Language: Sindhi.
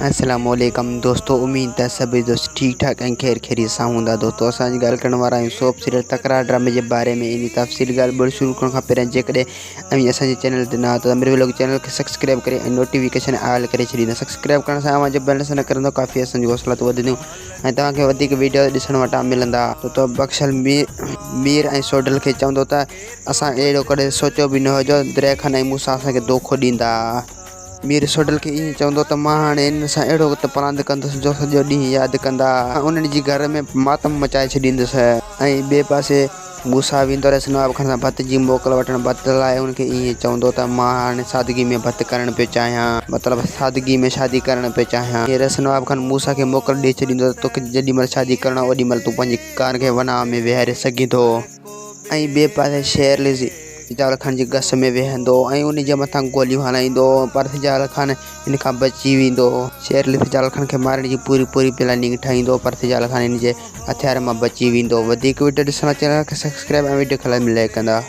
السلام عليڪم دوستو اميد ته سڀئي دوست ٺيڪ ٺاڪ ۽ خير خيريت سان هوندا دوستو اسان اڄ ڳالهه ڪرڻ وارا آهيون سوپ سيريل تڪرار ڊرامي جي باري ۾ انهي تفصيلي ڳالهه ٻولهه شروع ڪرڻ کان پهريان جيڪڏهن اوهين اسان جي چينل تي نوان آهيو ته امير ولاگ چينل کي سبسڪرائب ڪري ۽ نوٽيفڪيشن آل ڪري ڇڏيندا سبسڪرائب ڪرڻ سان اوهان جو بيل نه ڪرندو ڪافي اسان جون حوصلا وڌنديون ۽ توهان کي وڌيڪ ويڊيو ڏسڻ وٽان ملندا ته بخشل مير ۽ سوڍل کي چوندو ته اسان اهڙو ڪڏهن سوچيو به نه هو جو درياخان ۽ موسيٰ اسان کي دوکو ڏيندا. مير سوڍل کي ائين چوندو ته مان هاڻي انهن سان اهڙو ته پلاند ڪندس جو سڄو ڏينهن ياد ڪندا ۽ انهن جي گهر ۾ ماتم مچائي ڇڏيندس. ۽ ٻئي پاسي موسيٰ ويندو رهيس نواب خان سان ڀت جي موڪل وٺڻ ڀت لاء ان کي ائين چوندو ته مان هاڻي سادگي ۾ ڀت ڪرڻ پيو چاهيان مطلب سادگي ۾ شادي ڪرڻ پيو چاهيان. ائين رهيس نواب خان موسيٰ کي موڪل ڏئي ڇڏيندو ته توکي جيڏي مهل شادي ڪرڻو آهي اوڏي مهل تون پنهنجي ڪار کي وناء ۾ ويهاري سگهين ٿو. ۽ ٻئي پاسي شير علي سجاول خان جي گس ۾ ويهندو ۽ ان جي مٿان گوليون هلائيندو پر سجاول خان ان کان بچي ويندو. شير علي سجاول خان کي مارڻ جي پوري پوري پلاننگ ٺاهيندو پر سجاول خان ان جي هٿيار مان بچي ويندو. وڌيڪ وڊيو ڏسڻ لاء چينل کي سبسڪرائب ۽ وڊيو کي لائڪ ڪندا.